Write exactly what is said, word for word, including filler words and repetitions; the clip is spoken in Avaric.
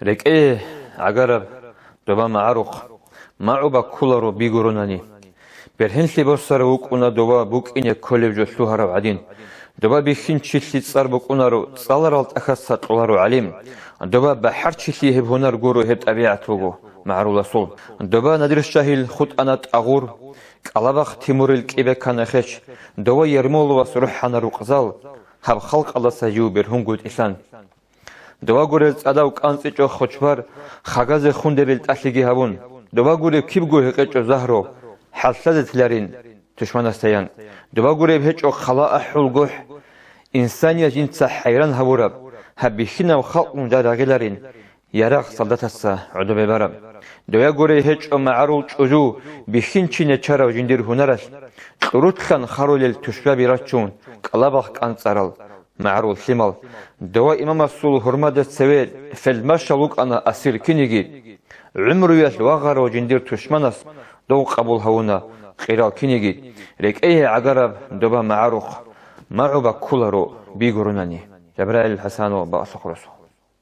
РекӀее гӀагараб доба магӀарухъ, магӀу баккуларо би гуронани. Бергьенлъи босарав вукӀуна доба букӀине кколеб жо лъугьарав гӀадин. Доба бихьинчилъи цӀар букӀунаро, цӀаларал тӀахьазда кьоларо гӀалим. Доба бахӀарчилъи гьеб гьунар гуро, гьеб тӀабигӀат буго магӀаруласул. Доба Надир-шагьил хутӀана тӀагъур, КӀалабахъ Тимурил кӀибекана хеч, доба Ермоловас рухӀана рукъзал, гьаб халкъалдаса жив бергьунгутӀилъан. Доба гурел цӀадав кӀанцӀичӀо хочбар хагазе хундерил тӀалъиги гьабун, доба гуреб кибго гьекъечӀо загьру, хӀаллъазе теларин тушманасдаян. Доба гуреб гьечӀо хъала ахӀул гохӀ, инсаният жинца хӀайран гьабураб, гьаб бихьинаб халкъ нужда рагъиларин, ярагъ солдатасда гӀодобе бараб. Доба гуреб гьечӀо магӀарул чӀужу, бихьинчи нечарав жиндир гьунаралъ, кьуручлъан харулел тушбаби рачун, кӀалабахъ кӀанцӀарал магӀарул лъимал. Доба имамасул гьурмада цеве фелдмаршал вукӀана асир киниги, гӀумруялъ вагъарав жиндир тушманас дов къабул гьавуна къирал киниги. РекӀее гӀагараб доба магӀарухъ, магӀу баккуларо би гуронани. Жабраил ХӀасанов, Бакълъухъ росу.